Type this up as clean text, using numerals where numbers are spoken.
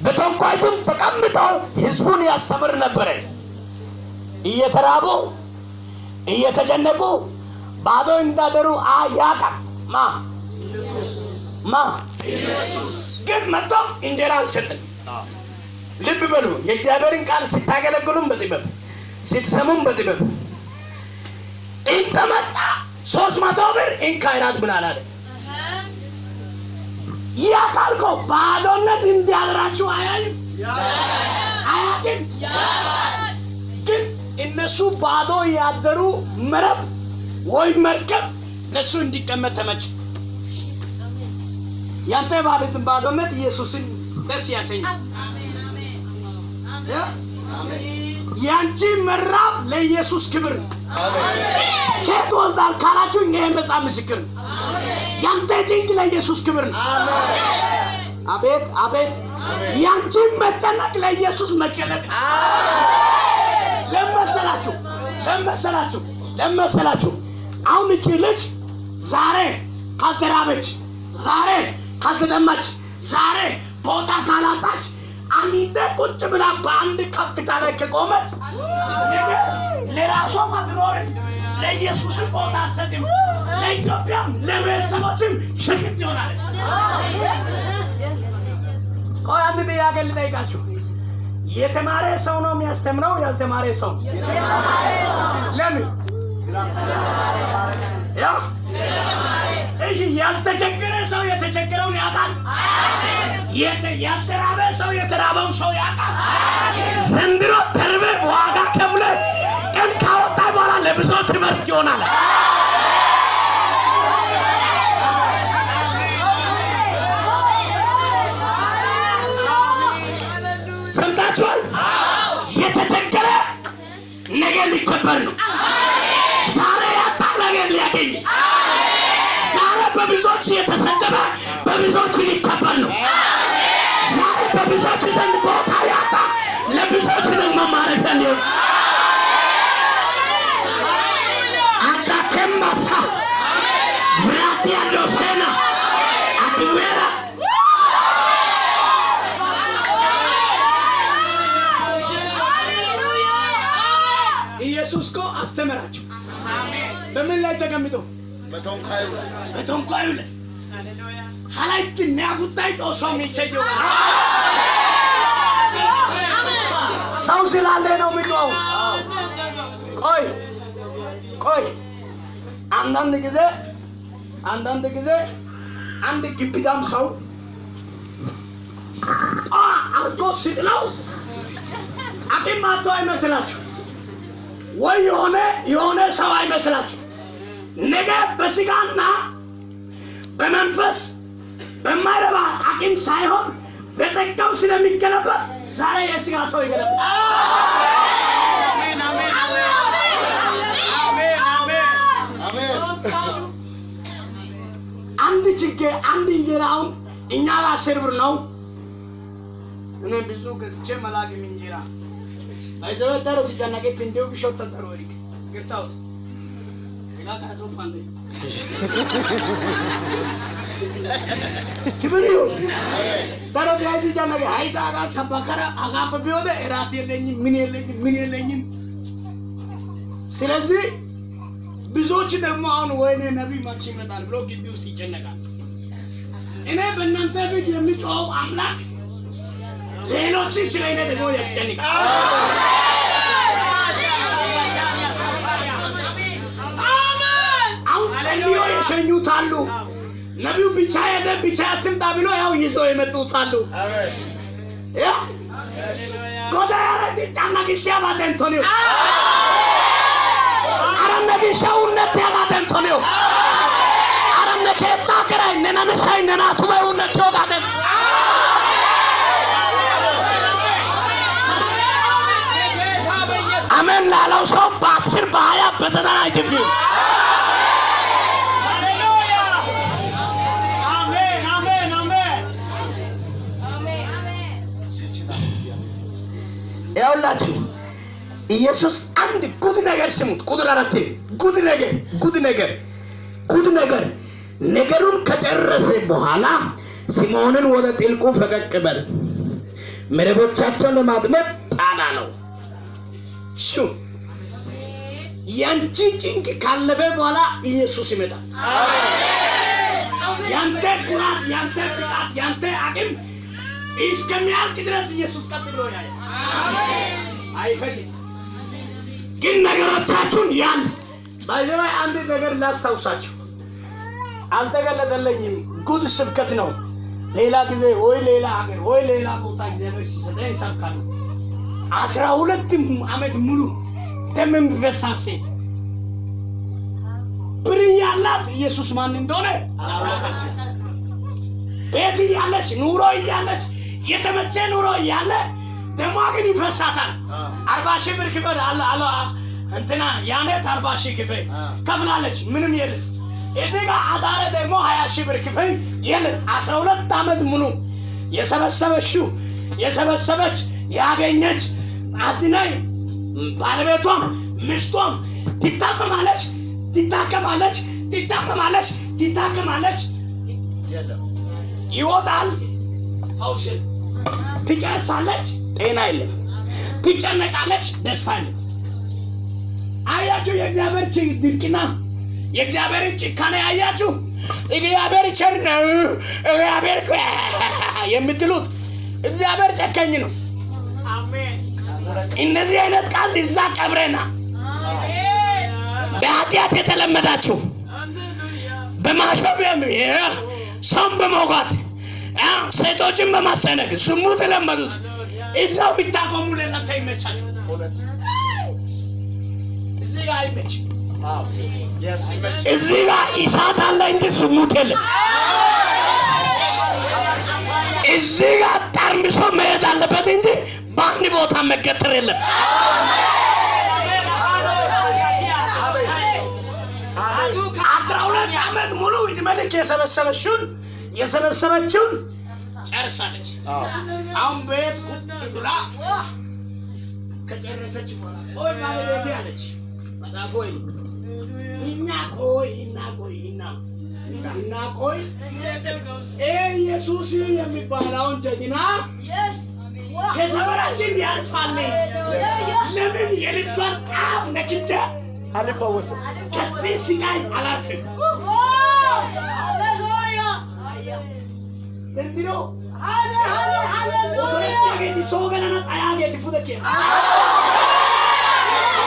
በታንኳይቱም ተቀምጦ ሕዝቡን ያስተምር ነበረ። እየተራቡ እየተጨነቁ ባዶ እንዳደሩ ያውቃል። ማ ግን መጥቶ እንጀራ አልሰጥም። ልብ በሉ። የእግዚአብሔርን ቃል ስታገለግሉም በጥበብ፣ ስትሰሙም በጥበብ። እንደመጣ 300 ብር እንካ እራት ብላል አለ። ያውቃል እኮ፣ ባዶነት እንዲያደራችሁ አያይም? አያውቅም? ግን እነሱ ባዶ ያደሩ መረብ ወይ መርከብ ለሱ እንዲቀመጥ ተመቸ። ያንተ ባዶነት ኢየሱስን ደስ ያሰኛል። ያንቺ መራብ ለኢየሱስ ክብር ነው። ከየት ወስዳል ካላችሁ ይሄ መጽሐፍ ምስክር ነው። ያንተ ጭንቅ ለኢየሱስ ክብር ነው። አቤት አቤት! ያንቺ መጨነቅ ለኢየሱስ መገለጥ ነው። ለመሰላችሁ ለመሰላችሁ ለመሰላችሁ አሁን እቺ ልጅ ዛሬ ካልተራበች፣ ዛሬ ካልተጠማች፣ ዛሬ ቦታ ካላጣች፣ አንድ ቁጭ ብላ በአንድ ከፍታ ላይ ከቆመች ነገ ለራሷም አትኖርም፣ ለኢየሱስም ቦታ አትሰጥም፣ ለኢትዮጵያም ለቤተሰቦችም ሸክም ትሆናለች። ቆይ፣ አንድ ጥያቄ ልጠይቃችሁ። የተማረ ሰው ነው የሚያስተምረው? ያልተማረ ሰው? ለምን? ያ እሺ፣ ያልተቸገረ ሰው የተቸገረውን ያውቃል? ያልተራበ ሰው የተራበውን ሰው ያውቃል? ዘንድሮ ተርበህ ዋጋ ከፍለህ ቀን ካወጣ በኋላ ለብዙ ትምህርት ይሆናል። ሰምታችኋል? የተቸገረ ነገ ሊከበር ነው። ዛሬ ያጣ ነገ ሊያገኝ፣ ዛሬ በብዙዎች የተሰደበ በብዙዎች ሊከበር ነው። ዛሬ በብዙዎች ዘንድ ቦታ ያጣ ለብዙዎች ደግሞ ማረፊያ ሊሆን አዳኬማሳ ብራቲያ ዶሴና አድዌራ። ኢየሱስ እኮ አስተምራቸው። በምን ላይ ተቀምጦ? በታንኳዩ ላይ። ሀላይቲ ኒያፉታይ ጦሶ ሚቸየው ሰው ስላለ ነው የሚጮኸው። ቆይ ቆይ፣ አንዳንድ ጊዜ አንድ ግብዳም ሰው ጧ አርጎ ሲጥለው አቅም አጥቶ አይመስላችሁ ወይ የሆነ ሰው አይመስላችሁ። ነገ በስጋና በመንፈስ በማይረባ አቅም ሳይሆን በጸጋው ስለሚገለበጥ ዛሬ የስጋ ሰው ይገለበጣል። አንድ ችግር አንድ እንጀራ አሁን እኛ ጋር 10 ብር ነው። እኔ ብዙ ገዝቼ መላግም እንጀራ አይዘው ዳሮ ሲጨነቀ ትንዴው ቢሾት ተጠሮ ወሪክ ግርታው ሌላ ካዞ ፓንዴ ክብር ይሁን። ዳሮ ቢያዚ ጨነቀ አይዳ ጋ ሰባከራ አጋብ ቢሆነ እራት የለኝም፣ ምን የለኝም፣ ምን የለኝም። ስለዚህ ብዙዎች ደግሞ አሁን ወይኔ ነቢይ መቼ ይመጣል ብሎ ግቢ ውስጥ ይጨነቃል። እኔ በእናንተ ፊት የሚጮኸው አምላክ ሌሎችን ስለ እኔ ደግሞ ያስጨንቃል። አሁን ጸልዮ የሸኙት አሉ። ነቢዩ ብቻ ሄደ ብቻ አትምጣ ብሎ ያው ይዘው የመጡት አሉ። ያ ጎዳ ያረዲ ጫና ጊሲያ ባደንቶኒዮ አረነ ጊሻውነት ያባደንቶኒዮ አረነ ኬጣ ከራይ ነናመሳይ ነናቱበውነት ዮጋደን። አሜን ላለው ሰው በ10፣ በ20፣ በ90 ይጥፍ። ሃሌሉያ! አሜን አሜን አሜን። ያውላችሁ ኢየሱስ አንድ ጉድ ነገር ስሙት። ቁጥር 4፣ ጉድ ነገር፣ ጉድ ነገር፣ ጉድ ነገር። ነገሩን ከጨረሰ በኋላ ስምዖንን ወደ ጥልቁ ፈቀቅ በል፣ መረቦቻቸውን ለማጥመድ ጣል አለው። ሹ ያንቺ ጭንቅ ካለፈ በኋላ ኢየሱስ ይመጣል። ያንተ ኩራት፣ ያንተ ብቃት፣ ያንተ አቅም እስከሚያልቅ ድረስ ኢየሱስ ቀጥ ብሎ ያያል። አይፈልግ ግን ነገሮቻችሁን ያን ባይዘባይ አንድ ነገር ላስታውሳችሁ፣ አልተገለጠለኝም። ጉድ ስብከት ነው። ሌላ ጊዜ ወይ ሌላ ሀገር ወይ ሌላ ቦታ እግዚአብሔር ሲሰጠኝ ይሰብካለሁ። 12 ዓመት ሙሉ ደም የሚፈሳት ሴት ብር እያላት ኢየሱስ ማን እንደሆነ አላወቀችም። ቤት እያለች ኑሮ እያለች የተመቸ ኑሮ እያለ ደሟ ግን ይፈሳታል። 40,000 ብር ክፈል አለ አለ እንትና ያኔት 40,000 ክፈል ከፍላለች። ምንም የለም። እዚህ ጋር አዳረ ደግሞ 20,000 ብር ክፈል የለም። 12 ዓመት ሙሉ የሰበሰበችው የሰበሰበች ያገኘች አዝናይ ባለቤቷም ሚስቷም ትታመማለች፣ ትታከማለች፣ ትታመማለች፣ ትታከማለች፣ ይወጣል፣ ፈውስ የለም። ትጨርሳለች፣ ጤና የለም። ትጨነቃለች፣ ደስታ የለም። አያችሁ የእግዚአብሔር ድርቅና የእግዚአብሔርን ጭካኔ አያችሁ። እግዚአብሔር ቸር ነው፣ እግዚአብሔር የምትሉት እግዚአብሔር ጨካኝ ነው። እንደዚህ አይነት ቃል እዛ ቀብረና በኃጢአት የተለመዳችሁ በማሾፍ ሰውን በመውጋት ሴቶችን በማስጨነቅ ዝሙት የለመዱት እዛው ቢታቆሙ ለእናንተ ይመቻችሁ። እዚህ ጋር አይመችም። እዚህ ጋር እሳት አለ እንጂ ዝሙት የለም። እዚህ ጋር ጠርምሶ መሄድ አለበት እንጂ በአንድ ቦታ መገተር የለም። 12 ዓመት ሙሉ ዕድሜ ልክ የሰበሰበችውን ጨርሳለች። አሁን ቤት ቁጭ ብላ ከጨረሰች በኋላ ቆይ ባለቤቴ አለች። መጽሐፍ ወይ እና ቆይ እና ቆይ እና እና ቆይ ይሄ ኢየሱስ የሚባለውን ጀግና ከሰፈራችን ያልፋል። ለምን የልብሷን ጫፍ ነክቼ አልፈወስም። ከዚህ ስቃይ አላርፍም። ዘንድሮ ኦቶሬቲያጌቲ ሶገናና ጣያጌቲ ፉደኬ